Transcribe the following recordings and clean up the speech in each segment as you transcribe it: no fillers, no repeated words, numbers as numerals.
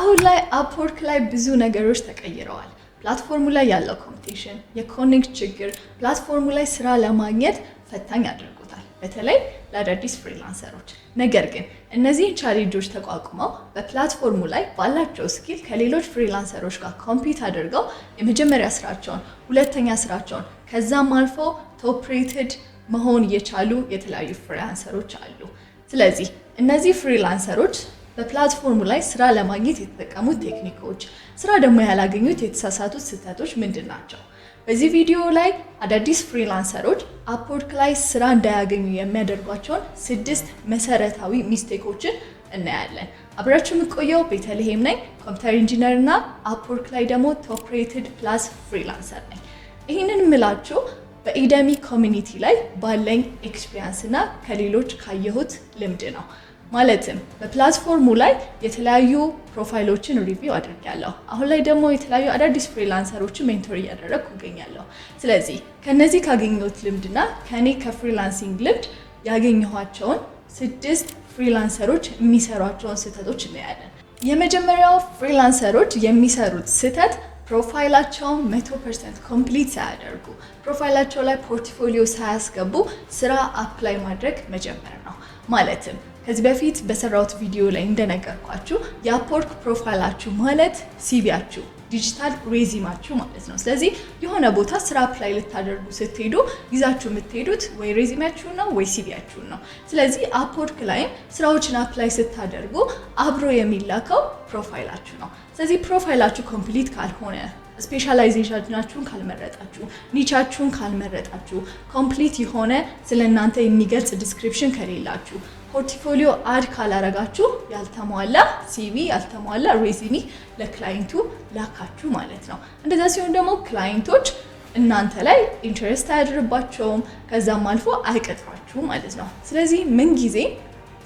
አሁን ላይ Upwork ላይ ብዙ ነገሮች ተቀይረዋል። Platform ኡ ላይ ያለው competition፣ የ connect ችግር platform ኡ ላይ ስራ ለማግኘት ፈታኝ አድርጎታል፣ በተለይ ለአዳዲስ freelancer ኦች። ነገር ግን እነዚህን challenge ኦች ተቋቁመው በ platform ኡ ላይ ባላቸው skill ከሌሎች freelancer ኦች ጋር compete አድርገው የመጀመሪያ ስራቸውን፣ ሁለተኛ ስራቸውን ከዛም አልፎ top rated መሆን የቻሉ የተለያዩ freelancer ኦች አሉ። ስለዚህ እነዚህ freelancer ኦች በ platform ኡ ላይ ስራ ለማግኘት የተጠቀሙት ቴክኒኮች፣ ስራ ደግሞ ያላገኙት የተሳሳቱት ስህተቶች ምንድን ናቸው? በዚህ ቪዲዮ ላይ አዳዲስ freelancer ኦች Upwork ላይ ስራ እንዳያገኙ የሚያደርጓቸውን ስድስት መሰረታዊ mistake ኦችን እናያለን። አብራችሁ የምቆየው ቤተልሔም ነኝ፣ computer engineer እና Upwork ላይ ደግሞ top rated plus freelancer ነኝ። ይህንን ምላችሁ በ Udemy community ላይ ባለኝ experience እና ከሌሎች ካየሁት ልምድ ነው። ማለትም በ platform ኡ ላይ የተለያዩ profile ኦችን review አድርጊያለሁ። አሁን ላይ ደግሞ የተለያዩ አዳዲስ freelancer ኦችን mentor እያደረግኩ እገኛለሁ። ስለዚህ ከነዚህ ካገኘሁት ልምድና ከኔ ከ freelancing ልምድ ያገኘኋቸውን ስድስት freelancer ኦች የሚሰሯቸውን ስህተቶች እናያለን። የመጀመሪያው freelancer ኦች የሚሰሩት ስህተት profile ኣቸውን 100% complete ሳያደርጉ፣ profile ኣቸው ላይ portfolio ሳያስገቡ ስራ apply ማድረግ መጀመር ነው። ማለትም ከዚህ በፊት በሰራሁት ቪዲዮ ላይ እንደነገርኳችሁ የ Upwork profile ኣችሁ ማለት CV ያችሁ፣ digital resume ኣችሁ ማለት ነው። ስለዚህ የሆነ ቦታ ስራ apply ልታደርጉ ስትሄዱ ይዛችሁ የምትሄዱት ወይ resume ያችሁን ነው ወይ CV ያችሁን ነው። ስለዚህ Upwork ላይም ስራዎችን apply ስታደርጉ አብሮ የሚላከው profile ኣችሁ ነው። ስለዚህ profile ኣችሁ complete ካልሆነ፣ specialization ኣችሁን ካልመረጣችሁ፣ niche ኣችሁን ካልመረጣችሁ፣ complete የሆነ ስለ እናንተ የሚገልጽ description ከሌላችሁ፣ portfolio add ካላረጋችሁ ያልተሟላ CV፣ ያልተሟላ resume ለ client ኡ ላካችሁ ማለት ነው። እንደዛ ሲሆን ደግሞ client ኦች እናንተ ላይ interest አያድርባቸውም፣ ከዛም አልፎ አይቀጥሯችሁም ማለት ነው። ስለዚህ ምንጊዜ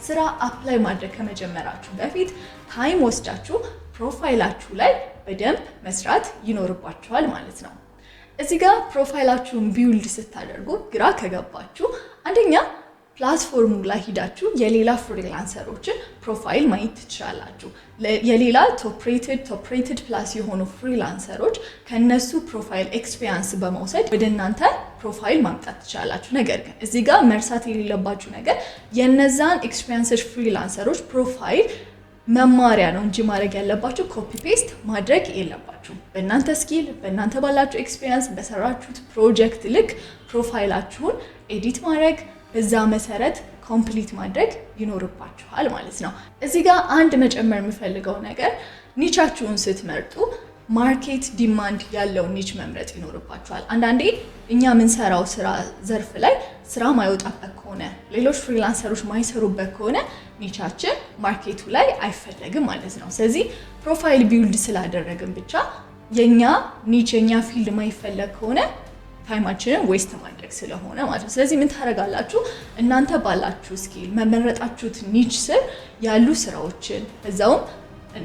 ስራ apply ማድረግ ከመጀመራችሁ በፊት time ወስዳችሁ profile ኣችሁ ላይ በደንብ መስራት ይኖርባችኋል ማለት ነው። እዚህ ጋር profile ኣችሁን build ስታደርጉ ግራ ከገባችሁ አንደኛ platform ኡ ላይ ሂዳችሁ የሌላ freelancer ኦችን profile ማየት ትችላላችሁ። የሌላ top rated፣ top rated plus የሆኑ freelancer ኦች ከነሱ profile experience በመውሰድ ወደ እናንተ profile ማምጣት ትችላላችሁ። ነገር ግን እዚህ ጋር መርሳት የሌለባችሁ ነገር የነዛን experienced freelancer ኦች profile መማሪያ ነው እንጂ ማድረግ ያለባችሁ copy paste ማድረግ የለባችሁም። በእናንተ skill፣ በእናንተ ባላችሁ experience፣ በሰራችሁት ፕሮጀክት ልክ profile ኣችሁን edit ማድረግ፣ በዛ መሰረት complete ማድረግ ይኖርባችኋል ማለት ነው። እዚህ ጋር አንድ መጨመር የምፈልገው ነገር niche ኣችሁን ስትመርጡ market demand ያለውን niche መምረጥ ይኖርባችኋል። አንዳንዴ እኛ የምንሰራው ስራ ዘርፍ ላይ ስራ ማይወጣበት ከሆነ፣ ሌሎች freelancer ኦች ማይሰሩበት ከሆነ niche ኣችን market ኡ ላይ አይፈለግም ማለት ነው። ስለዚህ profile build ስላደረግን ብቻ የኛ niche፣ የኛ field ማይፈለግ ከሆነ time ኣችንን waste ማድረግ ስለሆነ ማለት ነው። ስለዚህ ምን ታደርጋላችሁ? እናንተ ባላችሁ skill በመረጣችሁት niche ስር ያሉ ስራዎችን፣ በዛውም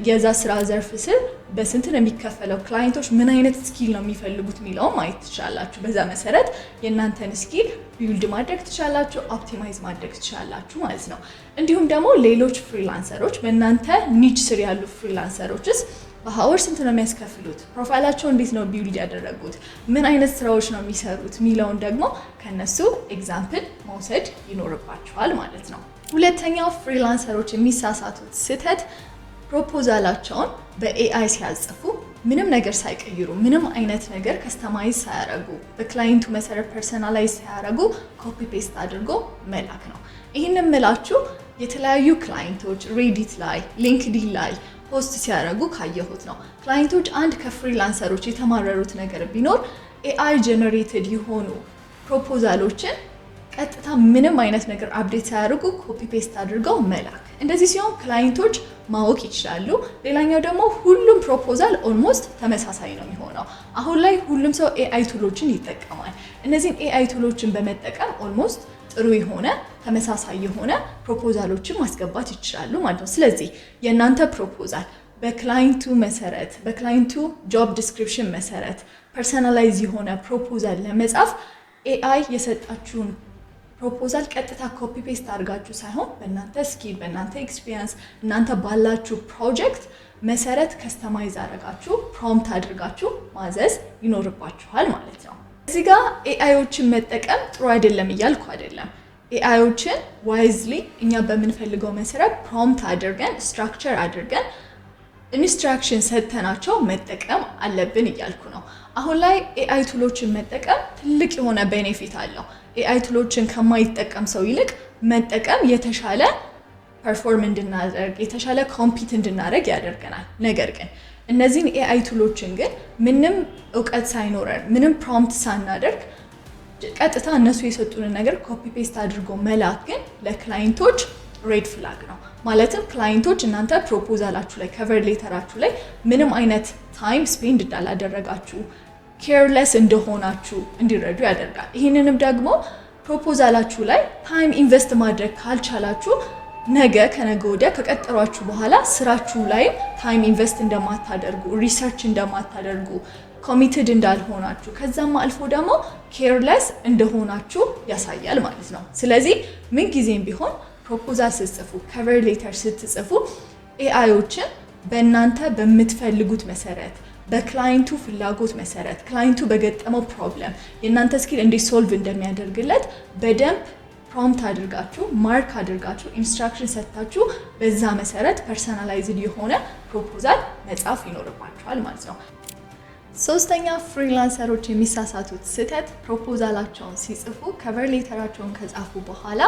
የዛ ስራ ዘርፍ ስር በስንት ነው የሚከፈለው፣ client ኦች ምን አይነት skill ነው የሚፈልጉት የሚለውን ማየት ትችላላችሁ። በዛ መሰረት የእናንተን skill build ማድረግ ትችላላችሁ፣ optimize ማድረግ ትችላላችሁ ማለት ነው። እንዲሁም ደግሞ ሌሎች freelancer ኦች፣ በእናንተ niche ስር ያሉ freelancer ኦችስ በ hour ስንት ነው የሚያስከፍሉት፣ profile ኣቸው እንዴት ነው build ያደረጉት፣ ምን አይነት ስራዎች ነው የሚሰሩት የሚለውን ደግሞ ከነሱ example መውሰድ ይኖርባችኋል ማለት ነው። ሁለተኛው freelancer ኦች የሚሳሳቱት ስህተት proposal ኣቸውን በ AI ሲያጽፉ ምንም ነገር ሳይቀይሩ፣ ምንም አይነት ነገር customize ሳያረጉ፣ በ client ኡ መሰረት personalize ሳያረጉ copy paste አድርጎ መላክ ነው። ይህን የምላችሁ የተለያዩ client ኦች Reddit ላይ፣ LinkedIn ላይ post ሲያደርጉ ካየሁት ነው። Client ኦች አንድ ከ freelancer ኦች የተማረሩት ነገር ቢኖር AI generated የሆኑ proposal ኦችን ቀጥታ ምንም አይነት ነገር update ሳያደርጉ copy paste አድርገው መላክ። እንደዚህ ሲሆን client ኦች ማወቅ ይችላሉ። ሌላኛው ደግሞ ሁሉም proposal almost ተመሳሳይ ነው የሚሆነው። አሁን ላይ ሁሉም ሰው AI tool ኦችን ይጠቀማል። እነዚህን AI tool ኦችን በመጠቀም almost ጥሩ የሆነ ተመሳሳይ የሆነ proposal ኦችን ማስገባት ይችላሉ ማለት ነው። ስለዚህ የእናንተ proposal በ client ኡ መሰረት፣ በ client ኡ job description መሰረት personalize የሆነ proposal ለመጻፍ AI የሰጣችሁን Proposal ቀጥታ copy paste አድርጋችሁ ሳይሆን በእናንተ skill፣ በእናንተ experience፣ እናንተ ባላችሁ ፕሮጀክት መሰረት customize አድርጋችሁ prompt አድርጋችሁ ማዘዝ ይኖርባችኋል ማለት ነው። እዚህ ጋር AI ዎችን መጠቀም ጥሩ አይደለም እያልኩ አይደለም። AI ዎችን wisely እኛ በምንፈልገው መሰረት prompt አድርገን፣ structure አድርገን፣ instruction ሰጥተናቸው መጠቀም አለብን እያልኩ ነው። አሁን ላይ AI tool ኦችን መጠቀም ትልቅ የሆነ benefit አለው። AI tool ኦችን ከማይጠቀም ሰው ይልቅ መጠቀም የተሻለ perform እንድናደርግ፣ የተሻለ compete እንድናደርግ ያደርገናል። ነገር ግን እነዚህን AI tool ኦችን ግን ምንም እውቀት ሳይኖረን፣ ምንም prompt ሳናደርግ ቀጥታ እነሱ የሰጡንን ነገር copy paste አድርጎ መላክ ግን ለ client ኦች red flag ነው። ማለትም client ኦች እናንተ proposal ኣችሁ ላይ፣ cover letter ኣችሁ ላይ ምንም አይነት time spend እንዳላደረጋችሁ፣ careless እንደሆናችሁ እንዲረዱ ያደርጋል። ይህንንም ደግሞ proposal ኣችሁ ላይ time invest ማድረግ ካልቻላችሁ ነገ ከነገ ወዲያ ከቀጠሯችሁ በኋላ ስራችሁ ላይም time invest እንደማታደርጉ፣ research እንደማታደርጉ፣ committed እንዳልሆናችሁ፣ ከዛም አልፎ ደግሞ careless እንደሆናችሁ ያሳያል ማለት ነው። ስለዚህ ምን ጊዜም ቢሆን proposal ስትጽፉ፣ cover letter ስትጽፉ AI ዎችን በእናንተ በምትፈልጉት መሰረት፣ በ client ኡ ፍላጎት መሰረት፣ client ኡ በገጠመው problem የእናንተ skill እንዴት solve እንደሚያደርግለት በደንብ prompt አድርጋችሁ፣ mark አድርጋችሁ፣ instruction ሰጥታችሁ በዛ መሰረት personalized የሆነ proposal መጻፍ ይኖርባችኋል ማለት ነው። ሶስተኛ freelancer ኦች የሚሳሳቱት ስህተት proposal ኣቸውን ሲጽፉ፣ cover letter ኣቸውን ከጻፉ በኋላ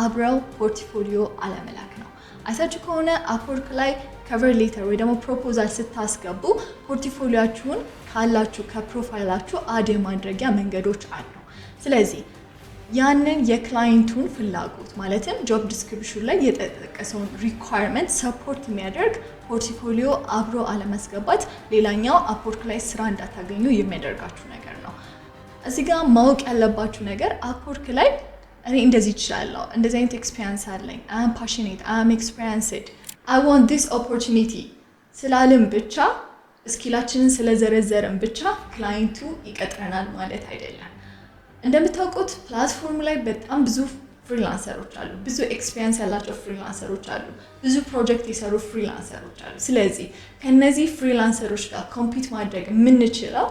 አብረው portfolio አለመላክ ነው። አይታችሁ ከሆነ Upwork ላይ cover letter ወይ ደግሞ proposal ስታስገቡ portfolio ኣችሁን ካላችሁ ከ profile ኣችሁ add የማድረጊያ መንገዶች አሉ። ስለዚህ ያንን የ client ኡን ፍላጎት ማለትም job description ላይ የተጠቀሰውን requirement support የሚያደርግ portfolio አብሮ አለማስገባት ሌላኛው Upwork ላይ ስራ እንዳታገኙ የሚያደርጋችሁ ነገር ነው። እዚህ ጋር ማወቅ ያለባችሁ ነገር Upwork ላይ እኔ እንደዚህ እችላለሁ፣ እንደዚህ አይነት experience አለኝ፣ I'm passionate፣ I'm experienced፣ I want this opportunity ስላልን ብቻ፣ skill ኣችንን ስለዘረዘርን ብቻ client ኡ ይቀጥረናል ማለት አይደለም። እንደምታውቁት platform ላይ በጣም ብዙ freelancer ኦች አሉ። ብዙ experience ያላቸው freelancer ኦች አሉ። ብዙ ፕሮጀክት የሰሩ freelancer ኦች አሉ። ስለዚህ ከነዚህ freelancer ኦች ጋር compete ማድረግ የምንችለው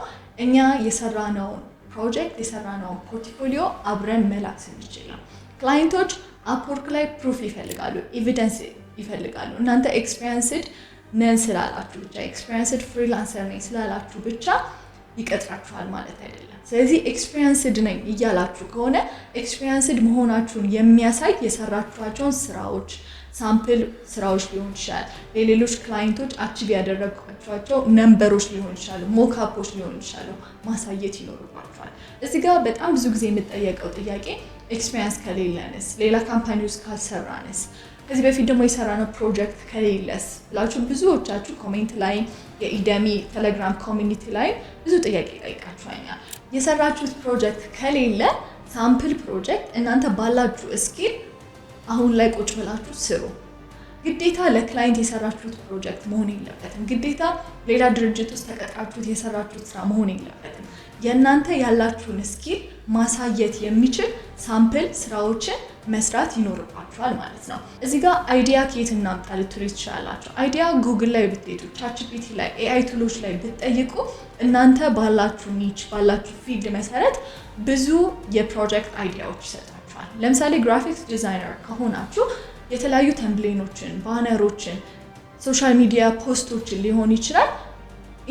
እኛ የሰራነውን ፕሮጀክት፣ የሰራነውን portfolio አብረን መላክ ስንችል ነው። Client ኦች Upwork ላይ proof ይፈልጋሉ፣ evidence ይፈልጋሉ። እናንተ experienced ነን ስላላችሁ ብቻ፣ experienced freelancer ነኝ ስላላችሁ ብቻ ይቀጥራችኋል ማለት አይደለም። ስለዚህ experienced ነኝ እያላችሁ ከሆነ experienced መሆናችሁን የሚያሳይ የሰራችኋቸውን ስራዎች፣ sample ስራዎች ሊሆን ይችላል፣ ለሌሎች client ኦች achieve ያደረጓቸው number ኦች ሊሆን ይችላሉ፣ mockup ኦች ሊሆን ይችላሉ፣ ማሳየት ይኖርባችኋል። እዚህ ጋር በጣም ብዙ ጊዜ የምጠየቀው ጥያቄ experience ከሌለንስ፣ ሌላ company ውስጥ ካልሰራንስ፣ ከዚህ በፊት ደግሞ የሰራነው ፕሮጀክት ከሌለስ ብላችሁ ብዙዎቻችሁ comment ላይ፣ የ Udemy Telegram community ላይ ብዙ ጥያቄ ጠይቃችኋኛል። የሰራችሁት ፕሮጀክት ከሌለ sample project እናንተ ባላችሁ skill አሁን ላይ ቁጭ ብላችሁ ስሩ። ግዴታ ለ client የሰራችሁት ፕሮጀክት መሆን የለበትም። ግዴታ ሌላ ድርጅት ውስጥ ተቀጥራችሁት የሰራችሁት ስራ መሆን የለበትም። የእናንተ ያላችሁን skill ማሳየት የሚችል sample ስራዎችን መስራት ይኖርባችኋል ማለት ነው። እዚህ ጋር idea ከየት እናምጣ ልትሉ ትችላላችሁ። Idea Google ላይ ብትሄዱ፣ ChatGPT ላይ፣ AI tool ኦች ላይ ብትጠይቁ እናንተ ባላችሁ niche፣ ባላችሁ field መሰረት ብዙ የ project idea ዎች ይሰጣችኋል። ለምሳሌ graphics designer ከሆናችሁ የተለያዩ thumbnail ኦችን፣ banner ኦችን፣ social media post ኦችን ሊሆን ይችላል፣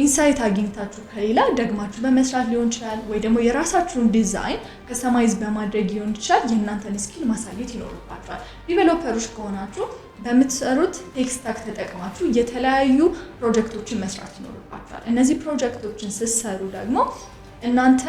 insight አግኝታችሁ ከሌላ ደግማችሁ በመስራት ሊሆን ይችላል፣ ወይ ደግሞ የራሳችሁን design customize በማድረግ ሊሆን ይችላል። የእናንተን skill ማሳየት ይኖርባችኋል። Developer ኦች ከሆናችሁ በምትሰሩት tech stack ተጠቅማችሁ የተለያዩ ፕሮጀክቶችን መስራት ይኖርባችኋል። እነዚህ ፕሮጀክቶችን ስትሰሩ ደግሞ እናንተ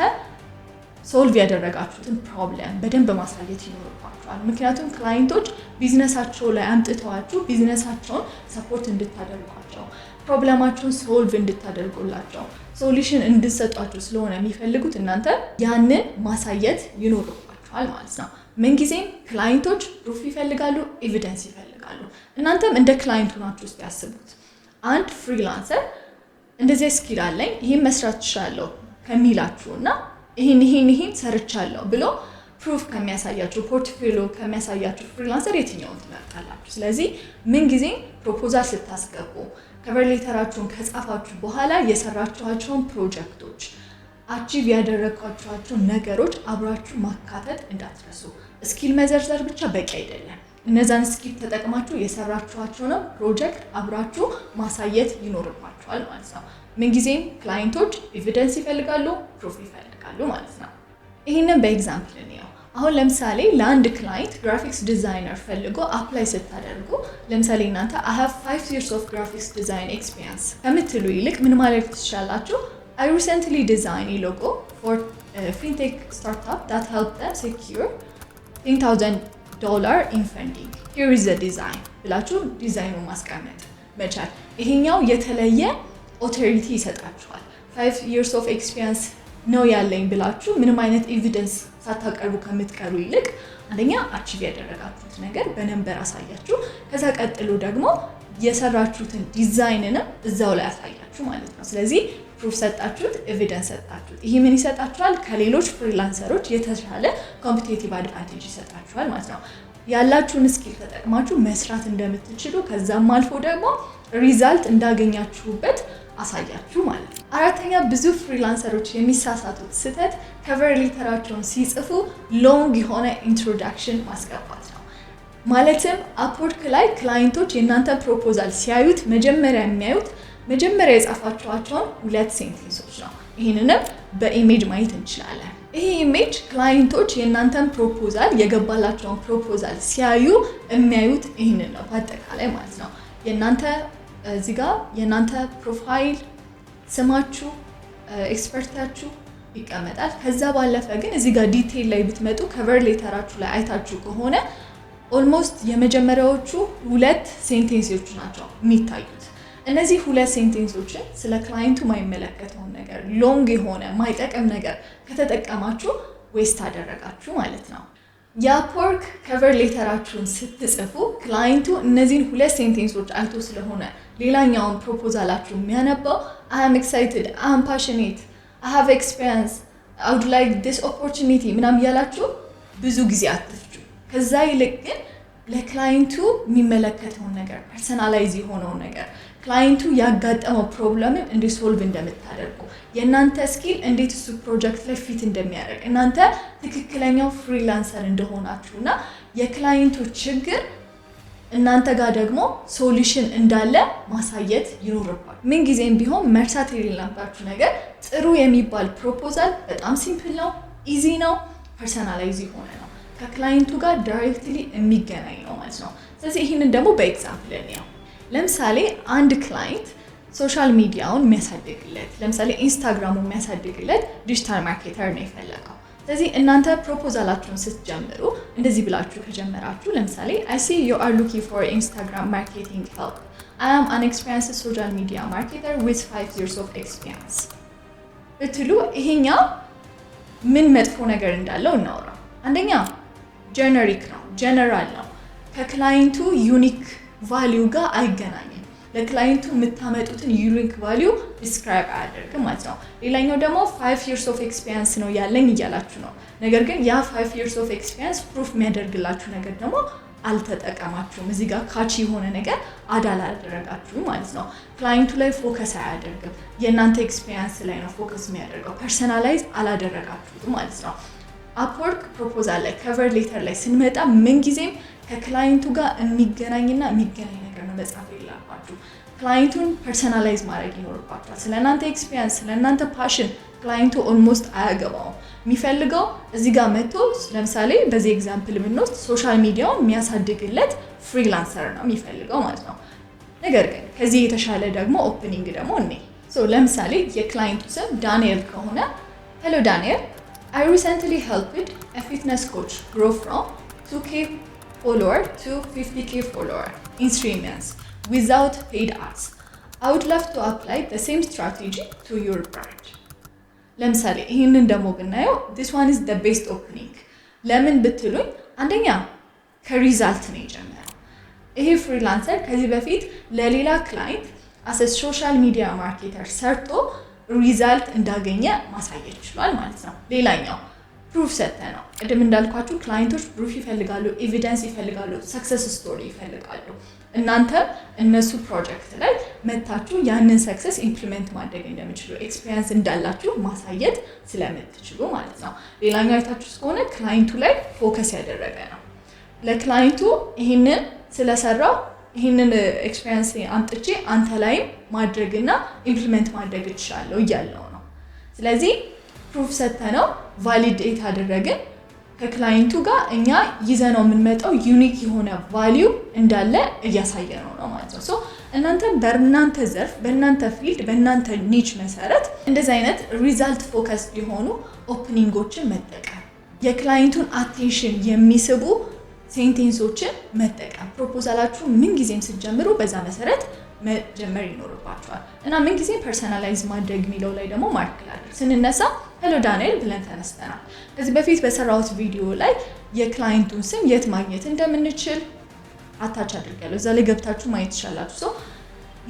solve ያደረጋችሁትን problem በደንብ ማሳየት ይኖርባችኋል። ምክንያቱም client ኦች business ኣቸው ላይ አምጥተዋችሁ business ኣቸውን support እንድታደርጓቸው፣ problem ኣቸውን solve እንድታደርጉላቸው፣ solution እንድትሰጧቸው ስለሆነ የሚፈልጉት እናንተ ያንን ማሳየት ይኖርባችኋል ማለት ነው። ምንጊዜም client ኦች proof ይፈልጋሉ፣ evidence ይፈልጋሉ። እናንተም እንደ client ኡ ናችሁ ውስጥ ያስቡት። አንድ freelancer እንደዚያ skill አለኝ፣ ይህን መስራት እችላለሁ ከሚላችሁ እና ይህን ይህን ይህን ሰርቻለሁ ብሎ Proof ከሚያሳያችሁ፣ portfolio ከሚያሳያችሁ freelancer የትኛውን ትመርጣላችሁ? ስለዚህ ምንጊዜም proposal ስታስገቡ፣ cover letter ኣችሁን ከጻፋችሁ በኋላ የሰራችኋቸውን ፕሮጀክቶች፣ achieve ያደረጋችኋቸውን ነገሮች አብራችሁ ማካተት እንዳትረሱ። Skill መዘርዘር ብቻ በቂ አይደለም። እነዛን skill ተጠቅማችሁ የሰራችኋቸውንም ፕሮጀክት አብራችሁ ማሳየት ይኖርባችኋል ማለት ነው። ምንጊዜም client ኦች evidence ይፈልጋሉ፣ proof ይፈልጋሉ ማለት ነው። ይህንን በ example እንየው። አሁን ለምሳሌ ለአንድ client graphics designer ፈልጎ apply ስታደርጉ፣ ለምሳሌ እናንተ "I have 5 years of graphics design experience" ከምትሉ ይልቅ ምን ማለት ትችላላችሁ? "I recently designed a logo for a fintech startup that helped them secure $10,000 in funding. Here is the design" ብላችሁ ዲዛይኑን ማስቀመጥ መቻል። ይሄኛው የተለየ authority ይሰጣችኋል። 5 years of experience ነው ያለኝ ብላችሁ ምንም አይነት evidence ሳታቀርቡ ከምትቀሩ ይልቅ አንደኛ achieve ያደረጋችሁት ነገር በ number አሳያችሁ። ከዛ ቀጥሎ ደግሞ የሰራችሁትን ዲዛይንንም እዛው ላይ አሳያችሁ ማለት ነው። ስለዚህ proof ሰጣችሁት፣ evidence ሰጣችሁት። ይሄ ምን ይሰጣችኋል? ከሌሎች freelancer ኦች የተሻለ competitive advantage ይሰጣችኋል ማለት ነው። ያላችሁን skill ተጠቅማችሁ መስራት እንደምትችሉ፣ ከዛም አልፎ ደግሞ result እንዳገኛችሁበት አሳያችሁ ማለት ነው። አራተኛ፣ ብዙ freelancer ኦች የሚሳሳቱት ስህተት cover letter ኣቸውን ሲጽፉ long የሆነ introduction ማስገባት ነው። ማለትም Upwork ላይ client ኦች የእናንተ proposal ሲያዩት መጀመሪያ የሚያዩት መጀመሪያ የጻፋችኋቸውን ሁለት sentence ኦች ነው። ይህንንም በ image ማየት እንችላለን። ይሄ image client ኦች የእናንተን proposal፣ የገባላቸውን proposal ሲያዩ የሚያዩት ይህንን ነው በአጠቃላይ ማለት ነው። የእናንተ እዚህ ጋር የእናንተ profile፣ ስማችሁ፣ expertise ኣችሁ ይቀመጣል። ከዛ ባለፈ ግን እዚህ ጋር detail ላይ ብትመጡ፣ cover letter ኣችሁ ላይ አይታችሁ ከሆነ almost የመጀመሪያዎቹ ሁለት sentence ኦች ናቸው የሚታዩት። እነዚህ ሁለት sentence ኦችን ስለ client ኡ ማይመለከተውን ነገር፣ long የሆነ ማይጠቅም ነገር ከተጠቀማችሁ waste አደረጋችሁ ማለት ነው። የ Upwork cover letter ኣችሁን ስትጽፉ client ኡ እነዚህን ሁለት sentence ኦች አይቶ ስለሆነ ሌላኛውን proposal ኣችሁ የሚያነባው፣ "I am excited, I am passionate, I have experience, I would like this opportunity" ምናምን እያላችሁ ብዙ ጊዜ አትፍጁ። ከዛ ይልቅ ግን ለ client ኡ የሚመለከተውን ነገር፣ personalize የሆነውን ነገር፣ client ኡ ያጋጠመው problem ን እንዴት solve እንደምታደርጉ፣ የእናንተ skill እንዴት እሱ ፕሮጀክት ላይ fit እንደሚያደርግ፣ እናንተ ትክክለኛው freelancer እንደሆናችሁ እና የ client ኡ ችግር እናንተ ጋር ደግሞ solution እንዳለ ማሳየት ይኖርባል። ምንጊዜም ቢሆን መርሳት የሌለባችሁ ነገር ጥሩ የሚባል proposal በጣም simple ነው፣ easy ነው፣ personalize የሆነ ነው፣ ከ client ኡ ጋር directly የሚገናኝ ነው ማለት ነው። ስለዚህ ይህንን ደግሞ በ example እንየው። ለምሳሌ አንድ client social media ውን የሚያሳድግለት፣ ለምሳሌ Instagram ኡ የሚያሳድግለት digital marketer ነው የፈለገው። ስለዚህ እናንተ proposal ኣችሁን ስትጀምሩ እንደዚህ ብላችሁ ከጀመራችሁ፣ ለምሳሌ "I see you are looking for Instagram marketing help. I am an experienced social media marketer with 5 years of experience" ብትሉ ይሄኛው ምን መጥፎ ነገር እንዳለው እናውራ። አንደኛ generic ነው፣ ጀነራል ነው። ከ client ኡ unique value ጋር አይገናኝም። ለ client ኡ የምታመጡትን unique value describe አያደርግም ማለት ነው። ሌላኛው ደግሞ 5 years of experience ነው ያለኝ እያላችሁ ነው። ነገር ግን ያ 5 years of experience proof የሚያደርግላችሁ ነገር ደግሞ አልተጠቀማችሁም። እዚህ ጋር catchy የሆነ ነገር add አላደረጋችሁም ማለት ነው። Client ኡ ላይ focus አያደርግም። የእናንተ experience ላይ ነው focus የሚያደርገው። Personalize አላደረጋችሁትም ማለት ነው። Upwork proposal ላይ፣ cover letter ላይ ስንመጣ ምንጊዜም ከ client ኡ ጋር የሚገናኝና የሚገናኝ ነገር ነው መጻፍ ያለባችሁ። Client ኡን personalize ማድረግ ይኖርባችኋል። ስለ እናንተ experience፣ ስለ እናንተ passion client ኡ almost አያገባውም። የሚፈልገው እዚህ ጋር መጥቶ፣ ለምሳሌ በዚህ example ብንወስድ፣ social media ውን የሚያሳድግለት freelancer ነው የሚፈልገው ማለት ነው። ነገር ግን ከዚህ የተሻለ ደግሞ opening ደግሞ እኔ ለምሳሌ የ client ኡ ስም ዳንኤል ከሆነ፣ "Hello Daniel, I recently helped a fitness coach grow from 2K follower to 50K follower in 3 months without paid ads. I would love to apply the same strategy to your brand." ለምሳሌ ይህንን ደግሞ ብናየው this one is the best opening። ለምን ብትሉኝ አንደኛ ከ result ነው የጀመረው። ይሄ freelancer ከዚህ በፊት ለሌላ client as a social media marketer ሰርቶ result እንዳገኘ ማሳየት ችሏል ማለት ነው። ሌላኛው proof አለው። Client ኡ Proof ሰጥተነው። ቅድም እንዳልኳችሁ client ኦች proof ይፈልጋሉ፣ evidence ይፈልጋሉ፣ success story ይፈልጋሉ። እናንተ እነሱ ፕሮጀክት ላይ መታችሁ ያንን success implement ማድረግ እንደምትችሉ፣ experience እንዳላችሁ ማሳየት ስለምትችሉ ማለት ነው። ሌላኛው አይታችሁ ከሆነ client ኡ ላይ focus ያደረገ ነው። ለ client ኡ ይህንን ስለሰራው ይህንን experience አምጥቼ አንተ ላይም ማድረግና implement ማድረግ እችላለሁ እያለው ነው። ስለዚህ proof ሰተነው validate አደረግን። ከ client ኡ ጋር እኛ ይዘነው የምንመጣው unique የሆነ value እንዳለ እያሳየነው ነው ማለት ነው። So እናንተ በእናንተ ዘርፍ፣ በእናንተ field፣ በእናንተ niche መሰረት እንደዚህ አይነት result focus የሆኑ opening ኦችን መጠቀም፣ የ client ኡን attention የሚስቡ sentence ኦችን መጠቀም፣ proposal ኣችሁ ምንጊዜም ስትጀምሩ በዛ መሰረት መጀመር ይኖርባችኋል። እና ምንጊዜም personalize ማድረግ የሚለው ላይ ደግሞ mark ላድርግ። ስንነሳ "Hello ዳንኤል" ብለን ተነስተናል። ከዚህ በፊት በሰራሁት ቪዲዮ ላይ የ client ኡን ስም የት ማግኘት እንደምንችል attach አድርጌያለሁ። እዛ ላይ ገብታችሁ ማየት ትችላላችሁ። So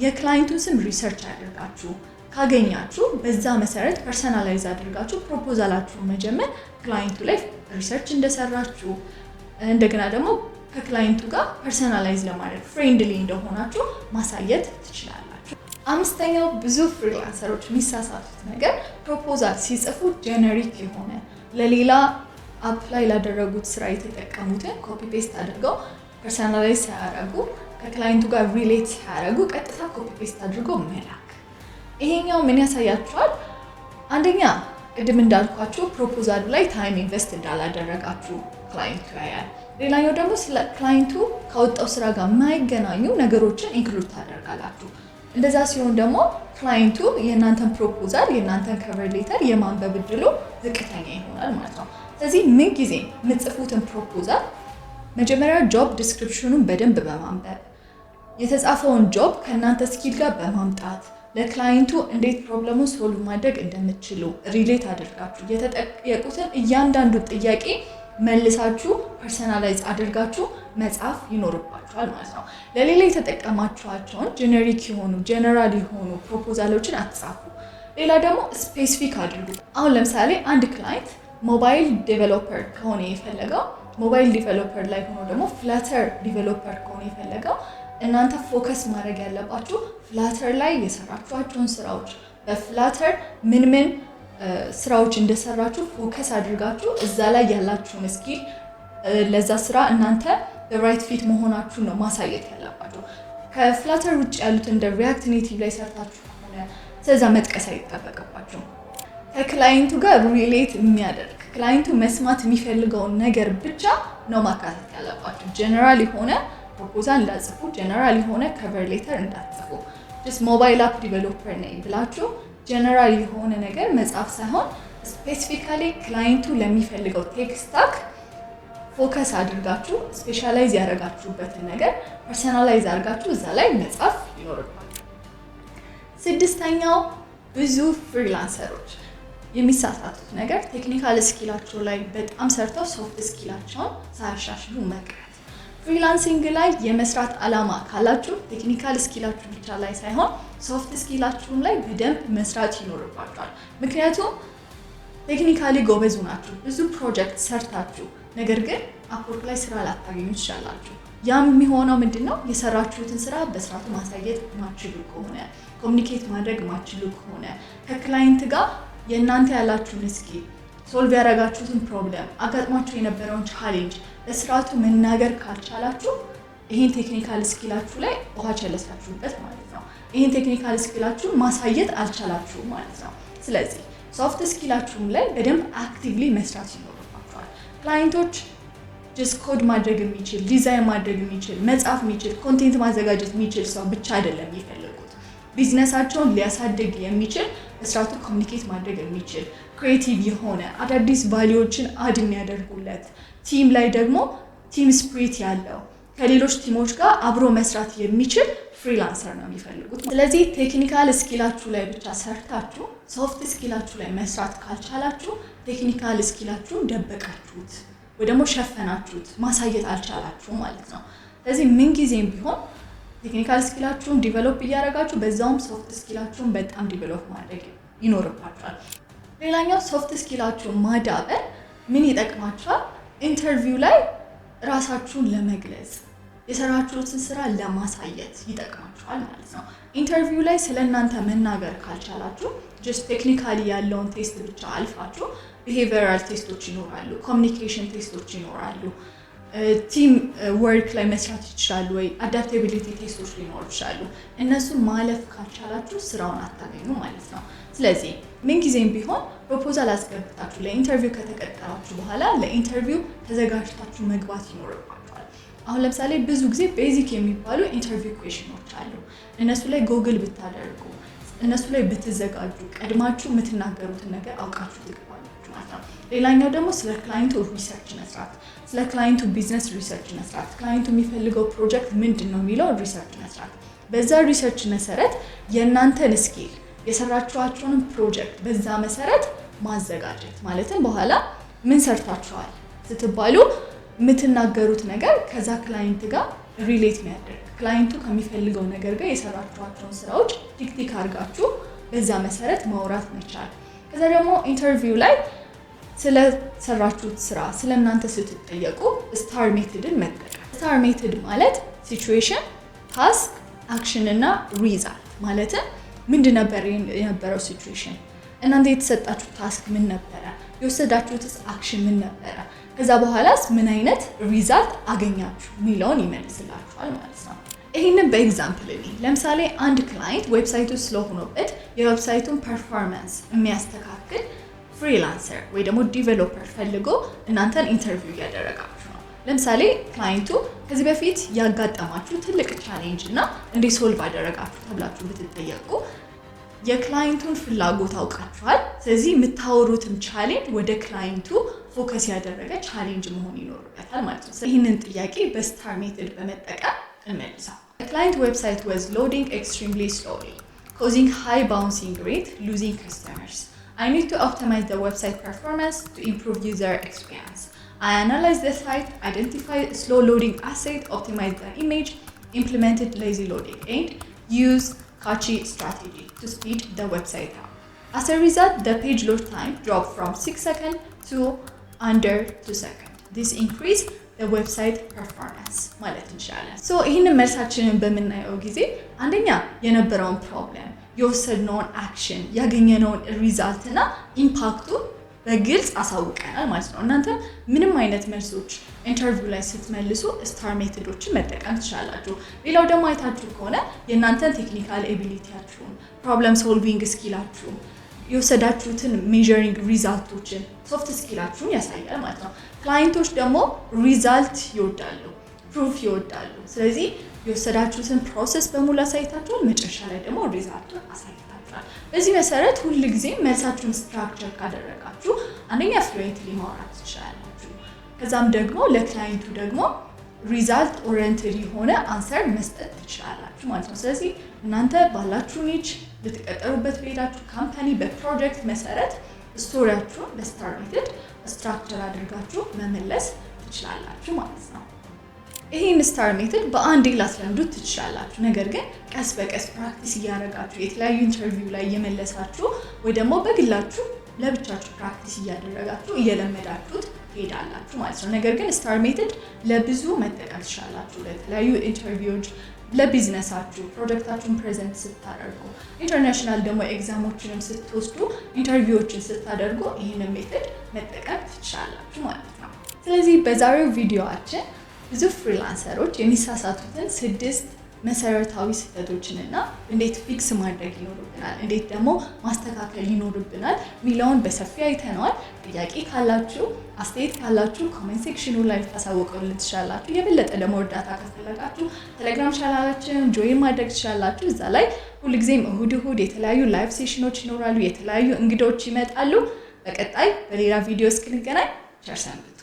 የ client ኡን ስም research አድርጋችሁ ካገኛችሁ በዛ መሰረት personalize አድርጋችሁ proposal ኣችሁን መጀመር client ኡ ላይ research እንደሰራችሁ፣ እንደገና ደግሞ ከ client ኡ ጋር personalize ለማድረግ friendly እንደሆናችሁ ማሳየት ትችላላችሁ። አምስተኛው ብዙ freelancer ኦች የሚሳሳቱት ነገር proposal ሲጽፉ generic የሆነ፣ ለሌላ apply ላደረጉት ስራ የተጠቀሙትን copy paste አድርገው፣ personalize ሳያደርጉ፣ ከ client ኡ ጋር relate ሳያደርጉ ቀጥታ copy paste አድርገው መላክ። ይሄኛው ምን ያሳያችኋል? አንደኛ ቅድም እንዳልኳችሁ proposal ኡ ላይ time invest እንዳላደረጋችሁ client ኡ ያያል። ሌላኛው ደግሞ ስለ client ኡ ካወጣው ስራ ጋር የማይገናኙ ነገሮችን include ታደርጋላችሁ። እንደዛ ሲሆን ደግሞ client ኡ የእናንተን proposal፣ የእናንተን cover letter የማንበብ እድሉ ዝቅተኛ ይሆናል ማለት ነው። ስለዚህ ምን ጊዜ የምትጽፉትን proposal መጀመሪያ job description ኑን በደንብ በማንበብ፣ የተጻፈውን job ከእናንተ skill ጋር በማምጣት፣ ለ client ኡ እንዴት problem ኡን solve ማድረግ እንደምትችሉ relate አድርጋችሁ፣ የተጠየቁትን እያንዳንዱ ጥያቄ መልሳችሁ personalize አድርጋችሁ መጻፍ ይኖርባችኋል ማለት ነው። ለሌላ የተጠቀማችኋቸውን generic የሆኑ፣ ጀነራል የሆኑ proposal ኦችን አትጻፉ። ሌላ ደግሞ specific አድርጉ። አሁን ለምሳሌ አንድ client mobile developer ከሆነ የፈለገው፣ mobile developer ላይ ሆኖ ደግሞ Flutter developer ከሆነ የፈለገው፣ እናንተ focus ማድረግ ያለባችሁ Flutter ላይ የሰራችኋቸውን ስራዎች፣ በ Flutter ምን ምን ስራዎች እንደሰራችሁ focus አድርጋችሁ እዛ ላይ ያላችሁን skill፣ ለዛ ስራ እናንተ right fit መሆናችሁን ነው ማሳየት ያለባችሁ። ከ Flutter ውጭ ያሉት እንደ React Native ላይ ሰርታችሁ ከሆነ ስለዛ መጥቀስ አይጠበቅባችሁም። ከ client ኡ ጋር relate የሚያደርግ፣ client ኡ መስማት የሚፈልገውን ነገር ብቻ ነው ማካተት ያለባችሁ። ጀነራል የሆነ proposal እንዳትጽፉ፣ ጀነራል የሆነ cover letter እንዳትጽፉ። Just mobile app developer ነኝ ብላችሁ ጀነራል የሆነ ነገር መጻፍ ሳይሆን specifically client ኡ ለሚፈልገው tech stack focus አድርጋችሁ specialize ያደረጋችሁበትን ነገር personalize አድርጋችሁ እዛ ላይ መጻፍ ይኖርባችኋል። ስድስተኛው ብዙ freelancer ኦች የሚሳሳቱት ነገር technical skill ኣቸው ላይ በጣም ሰርተው soft skill ኣቸውን ሳያሻሽሉ መቅረት። Freelancing ላይ የመስራት አላማ ካላችሁ technical skill ኣችሁ ብቻ ላይ ሳይሆን soft skill ኣችሁም ላይ በደንብ መስራት ይኖርባችኋል። ምክንያቱም technically ጎበዝ ሆናችሁ፣ ብዙ ፕሮጀክት ሰርታችሁ ነገር ግን Upwork ላይ ስራ ላታገኙ ትችላላችሁ። ያም የሚሆነው ምንድን ነው? የሰራችሁትን ስራ በስርዓቱ ማሳየት ማትችሉ ከሆነ፣ communicate ማድረግ ማትችሉ ከሆነ፣ ከ client ጋር የእናንተ ያላችሁን skill፣ solve ያደረጋችሁትን problem፣ አጋጥሟችሁ የነበረውን challenge በስርዓቱ መናገር ካልቻላችሁ ይህን technical skill ኣችሁ ላይ ውሃ ቸለሳችሁበት ማለት ነው። ይህን technical skill ኣችሁን ማሳየት አልቻላችሁም ማለት ነው። ስለዚህ soft skill ኣችሁም ላይ በደንብ actively መስራት ይኖርባችኋል። Client ኦች just code ማድረግ የሚችል፣ ዲዛይን ማድረግ የሚችል፣ መጻፍ የሚችል፣ content ማዘጋጀት የሚችል ሰው ብቻ አይደለም የሚፈልጉት። ቢዝነሳቸውን ሊያሳድግ የሚችል፣ በስርዓቱ communicate ማድረግ የሚችል፣ creative የሆነ፣ አዳዲስ value ዎችን add የሚያደርጉለት፣ team ላይ ደግሞ team spirit ያለው፣ ከሌሎች team ኦች ጋር አብሮ መስራት የሚችል freelancer ነው የሚፈልጉት። ስለዚህ technical skill ኣችሁ ላይ ብቻ ሰርታችሁ soft skill ኣችሁ ላይ መስራት ካልቻላችሁ technical skill ኣችሁን ደበቃችሁት ወይ ደግሞ ሸፈናችሁት፣ ማሳየት አልቻላችሁም ማለት ነው። ስለዚህ ምንጊዜም ቢሆን technical skill ኣችሁን develop እያደረጋችሁ በዛውም soft skill ኣችሁን በጣም develop ማድረግ ይኖርባችኋል። ሌላኛው soft skill ኣችሁን ማዳበር ምን ይጠቅማችኋል? Interview ላይ ራሳችሁን ለመግለጽ፣ የሰራችሁትን ስራ ለማሳየት ይጠቅማችኋል ማለት ነው። Interview ላይ ስለ እናንተ መናገር ካልቻላችሁ፣ just technically ያለውን test ብቻ አልፋችሁ፣ behavioral test ኦች ይኖራሉ፣ communication test ኦች ይኖራሉ፣ team work ላይ መስራት ይችላሉ ወይ፣ adaptability test ኦች ሊኖሩ ይችላሉ። እነሱን ማለፍ ካልቻላችሁ ስራውን አታገኙ ማለት ነው። ስለዚህ ምንጊዜም ቢሆን proposal አስገብታችሁ ለ interview ከተቀጠራችሁ በኋላ ለ interview ተዘጋጅታችሁ መግባት ይኖርባችኋል። አሁን ለምሳሌ ብዙ ጊዜ basic የሚባሉ interview question ኦች አሉ። እነሱ ላይ ጎግል ብታደርጉ፣ እነሱ ላይ ብትዘጋጁ፣ ቀድማችሁ የምትናገሩትን ነገር አውቃችሁ ትገባላችሁ ማለት ነው። ሌላኛው ደግሞ ስለ client ኡ research መስራት፣ ስለ client ኡ business research መስራት፣ client ኡ የሚፈልገው ፕሮጀክት ምንድን ነው የሚለው research መስራት። በዛ research መሰረት የእናንተን skill፣ የሰራችኋቸውንም ፕሮጀክት በዛ መሰረት ማዘጋጀት፣ ማለትም በኋላ ምን ሰርታችኋል ስትባሉ የምትናገሩት ነገር ከዛ client ጋር relate የሚያደርግ፣ client ኡ ከሚፈልገው ነገር ጋር የሰራችኋቸውን ስራዎች tick tick አድርጋችሁ በዛ መሰረት ማውራት መቻል። ከዛ ደግሞ interview ላይ ስለሰራችሁት ስራ፣ ስለ እናንተ ስትጠየቁ STAR method ን መጠቀም። STAR method ማለት situation፣ task፣ action እና result። ማለትም ምንድን ነበር የነበረው situation? እናንተ የተሰጣችሁ task ምን ነበረ? የወሰዳችሁትስ action ምን ነበረ? ከዛ በኋላስ ምን አይነት result አገኛችሁ የሚለውን ይመልስላችኋል ማለት ነው። ይህንን በ example እኔ ለምሳሌ አንድ client website ኡ slow ሆኖበት የ website ኡን performance የሚያስተካክል freelancer ወይ ደግሞ developer ፈልጎ እናንተን interview እያደረጋችሁ ነው። ለምሳሌ client ኡ ከዚህ በፊት ያጋጠማችሁ ትልቅ challenge እና እንዴት solve አደረጋችሁ ተብላችሁ ብትጠየቁ የ client ኡን ፍላጎት አውቃችኋል። ስለዚህ የምታወሩትም challenge ወደ client ኡ focus ያደረገ challenge መሆን ይኖርበታል ማለት ነው። ይህንን ጥያቄ በ STAR method በመጠቀም እንመልሰው። Client website was loading extremely slowly, causing high bouncing rate, losing customers. I need to optimize the website performance to improve user experience. I analyzed the site, identified slow loading asset, optimized the image, implemented lazy loading, and used cache strategy to speed the website up. As a result, the page load time dropped from 6 seconds to under 2 seconds. This increased the website performance ማለት እንችላለን። So ይህንን መልሳችንን በምናየው ጊዜ አንደኛ የነበረውን problem፣ የወሰድነውን action፣ ያገኘነውን result እና impact ኡ በግልጽ አሳውቀናል ማለት ነው። እናንተም ምንም አይነት መልሶች interview ላይ ስትመልሱ STAR method ኦችን መጠቀም ትችላላችሁ። ሌላው ደግሞ አይታችሁ ከሆነ የእናንተን technical ability ያችሁን፣ problem solving skill ኣችሁን፣ የወሰዳችሁትን measuring result ኦችን፣ soft skill ኣችሁን ያሳያል ማለት ነው። Client ኦች ደግሞ result ይወዳሉ፣ proof ይወዳሉ። ስለዚህ የወሰዳችሁትን process በሙሉ አሳይታችኋል። መጨረሻ ላይ ደግሞ result ኡን አሳይታችኋል። በዚህ መሰረት ሁል ጊዜ መልሳችሁን structure ካደረጋችሁ አንደኛ fluently ማውራት ትችላላችሁ። ከዛም ደግሞ ለ client ኡ ደግሞ result oriented የሆነ answer መስጠት ትችላላችሁ ማለት ነው። ስለዚህ እናንተ ባላችሁ niche፣ ልትቀጠሩበት በሄዳችሁ company በፕሮጀክት መሰረት story ያችሁን በ STAR method structure አድርጋችሁ መመለስ ትችላላችሁ ማለት ነው። ይህን STAR method በአንዴ ላትለምዱት ትችላላችሁ። ነገር ግን ቀስ በቀስ practice እያደረጋችሁ፣ የተለያዩ interview ላይ እየመለሳችሁ ወይ ደግሞ በግላችሁ ለብቻችሁ practice እያደረጋችሁ እየለመዳችሁት ትሄዳላችሁ ማለት ነው። ነገር ግን STAR method ለብዙ መጠቀም ትችላላችሁ። ለተለያዩ interview ዎች፣ ለቢዝነሳችሁ፣ ፕሮጀክታችሁን present ስታደርጉ፣ international ደግሞ exam ኦችንም ስትወስዱ፣ interview ዎችን ስታደርጉ ይህንን method መጠቀም ትችላላችሁ ማለት ነው። ስለዚህ በዛሬው ቪዲዮአችን ብዙ freelancer ኦች የሚሳሳቱትን ስድስት መሰረታዊ ስህተቶችን እና እንዴት fix ማድረግ ይኖርብናል፣ እንዴት ደግሞ ማስተካከል ይኖርብናል የሚለውን በሰፊው አይተነዋል። ጥያቄ ካላችሁ፣ አስተያየት ካላችሁ comment section ኑ ላይ ልታሳውቁልን ትችላላችሁ። የበለጠ ደግሞ እርዳታ ከፈለጋችሁ ቴሌግራም channel ኣችንን join ማድረግ ትችላላችሁ። እዛ ላይ ሁልጊዜም እሁድ እሁድ የተለያዩ live session ኦች ይኖራሉ፣ የተለያዩ እንግዶች ይመጣሉ። በቀጣይ በሌላ ቪዲዮ እስክንገናኝ ቸር ሰንብቱ።